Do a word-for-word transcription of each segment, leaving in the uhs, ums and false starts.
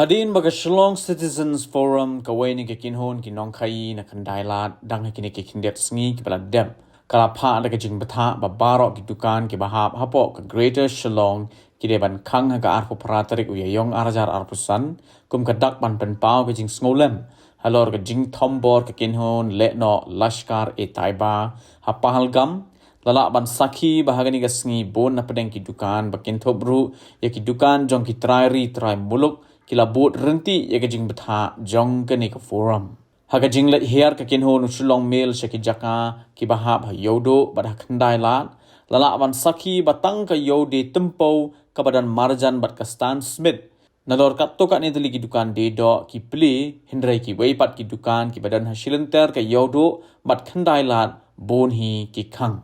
Hadien ba ka Shillong Citizens Forum, kawei na ka kynhun ki nongkhaii na Khyndai Lad, dang ha kine ki khyndiat sngi kiba la dep, ka la phah da ka jingbthah ba baroh ki dukan kiba hap hapoh ka Greater Shillong ki dei ban khang ha ka arphew phra tarik u Ïaïong ar hajar arphew san, kum ka dak ban pynpaw ka jingsngewlem halor ka jingthombor ka kynhun lehnoh Lashkar-e-Taiba ha Pahalgam. La lah ban sakhi ba ha kane ka sngi bun na pdeng ki dukan ba kynthup ruh ïa ki dukan jong ki trai ri trai muluk ki la bud ryntih ïa ka jingbthah jong kane ka forum. Ha ka jingleit hiar ka kynhun u Shillong Mail sha ki jaka kiba hap ha Ïewduh bad ha Khyndai Lad, la lah ban sakhi ba tang ka Ïewduh Tympew kaba don marjan bad ka Stan Smith. Nalor katto katne tylli ki dukan die doh ki plie, hynrei kiwei pat ki dukan kiba don ha shilynter ka Ïewduh bad Khyndai Lad bun hi ki khang.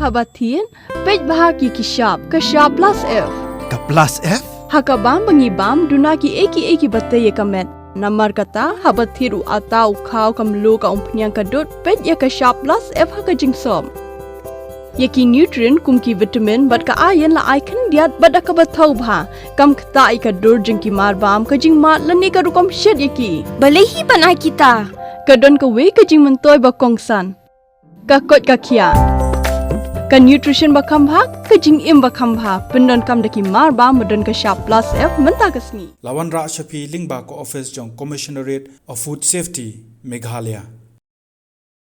Haba thied, peit bha ki ki shap, ka shap plus F. Ka plus F? Ha ka bam ba ngi bam, duna ki ei ki ei kiba tei ïa ka met. Namar kata, haba thied u atta, u khaw, ka mluh, ka umphniang, ka dud, peit ïa ka shap plus F ha ka jingsop. Ïa ki nutrient kum ki vitamin bad ka iron la ai khyndiat bad da kaba thaw bha. Kam ktah ïa ka dur jong ki mar bam, ka jingmad lane ka rukom shet ïa ki. Balei hi ban ai kita? Ka don kawei ka jingmyntoi ba kongsan. Ka koit ka khiah. Ka nutrition ba kham bha, ka jingim ba kham bha. Pyndonkam da ki mar bam ba don ka shap plus F mynta ka sngi. La wanrah sha phi lyngba ka office jong Commissionerate of Food Safety, Meghalaya.